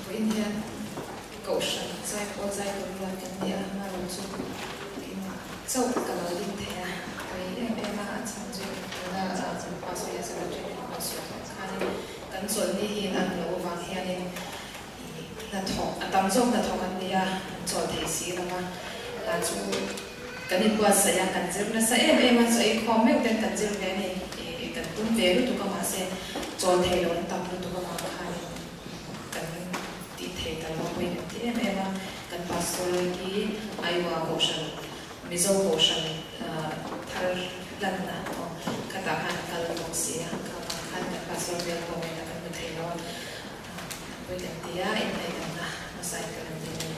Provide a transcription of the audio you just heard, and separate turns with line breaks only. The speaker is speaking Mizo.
Vawiin hian Kohhran zaipawl zai tur ruat kan ni a, amaherawh chu keimah chauh ka lo ding thei a, ka rei em em a, a chhan chu tuna Pastor leh Secretary ten an sawi tawh khanin kan chawlhni hi in an loh avang hianin hnathawk a tam zawk hnathawk an ni a, an chawl thei si lo va, hna chu kan inbuatsaih a, kan zir nasa em em a, chaw ei khawm meuh ten kan zir ve a ni, kan tum ve lutuk a mahse chawl thei lo an tam lutuk avang khanin. Kan tih thei ta lo pawhin kan ti em em a, kan pastor hi Iowa kohhran, Mizo kohhran thar hlanna aw khatah khan a kal bawk si a, kha vang khan kan pastor bial pawh ngaihna kan hmu thei lo a, pawi kan ti a, inngaihdamna hmasa in ka rawn dil a ni.